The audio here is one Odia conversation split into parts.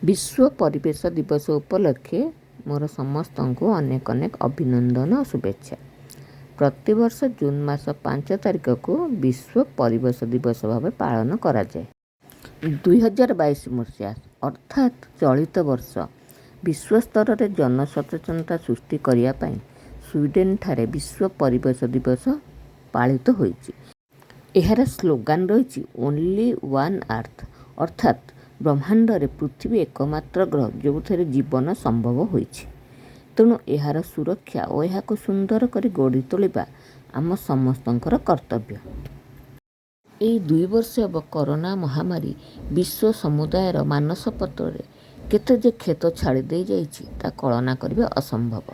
ବିଶ୍ୱ ପରିବେଶ ଦିବସ ଉପଲକ୍ଷେ ମୋର ସମସ୍ତଙ୍କୁ ଅନେକ ଅନେକ ଅଭିନନ୍ଦନ ଓ ଶୁଭେଚ୍ଛା। ପ୍ରତିବର୍ଷ ଜୁନ୍ ମାସ 5 ତାରିଖକୁ ବିଶ୍ୱ ପରିବେଶ ଦିବସ ଭାବେ ପାଳନ କରାଯାଏ। 2022 ମସିହା, ଅର୍ଥାତ୍ ଚଳିତ ବର୍ଷ, ବିଶ୍ୱସ୍ତରରେ ଜନସଚେତନତା ସୃଷ୍ଟି କରିବା ପାଇଁ ସ୍ୱିଡେନଠାରେ ବିଶ୍ୱ ପରିବେଶ ଦିବସ ପାଳିତ ହୋଇଛି। ଏହାର ସ୍ଲୋଗାନ ରହିଛି ଓନ୍ଲି ୱାନ୍ ଆର୍ଥ, ଅର୍ଥାତ୍ ବ୍ରହ୍ମାଣ୍ଡରେ ପୃଥିବୀ ଏକମାତ୍ର ଗ୍ରହ, ଯେଉଁଥିରେ ଜୀବନ ସମ୍ଭବ ହୋଇଛି। ତେଣୁ ଏହାର ସୁରକ୍ଷା ଓ ଏହାକୁ ସୁନ୍ଦର କରି ଗଢ଼ି ତୋଳିବା ଆମ ସମସ୍ତଙ୍କର କର୍ତ୍ତବ୍ୟ। ଏଇ 2 ବର୍ଷ ହେବ କରୋନା ମହାମାରୀ ବିଶ୍ୱ ସମୁଦାୟର ମାନସପଟରେ କେତେ ଯେ କ୍ଷତ ଛାଡ଼ି ଯାଇଛି, ତାହା କଳନା କରିବା ଅସମ୍ଭବ।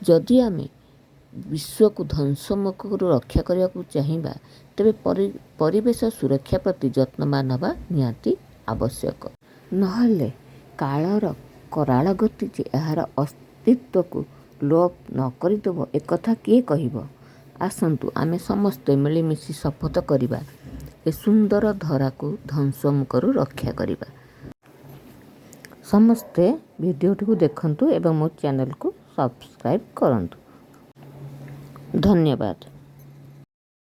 ଯଦି ଆମେ ବିଶ୍ୱକୁ ଧ୍ୱଂସମୁଖରୁ ରକ୍ଷା କରିବାକୁ ଚାହିଁବା, ତେବେ ପରିବେଶ ସୁରକ୍ଷା ପ୍ରତି ଯତ୍ନବାନ ହେବା ନିହାତି ଆବଶ୍ୟକ। ନହେଲେ କାଳର କରାଳ ଗତି ଯେ ଏହାର ଅସ୍ତିତ୍ୱକୁ ଲୋପ ନ କରିଦେବ, ଏକଥା କିଏ କହିବ? ଆସନ୍ତୁ, ଆମେ ସମସ୍ତେ ମିଳିମିଶି ଶପଥ କରିବା, ଏ ସୁନ୍ଦର ଧରାକୁ ଧ୍ୱଂସମୁଖରୁ ରକ୍ଷା କରିବା। ସମସ୍ତେ ଭିଡ଼ିଓଟିକୁ ଦେଖନ୍ତୁ ଏବଂ ମୋ ଚ୍ୟାନେଲକୁ ସବସ୍କ୍ରାଇବ୍ କରନ୍ତୁ। ଧନ୍ୟବାଦ।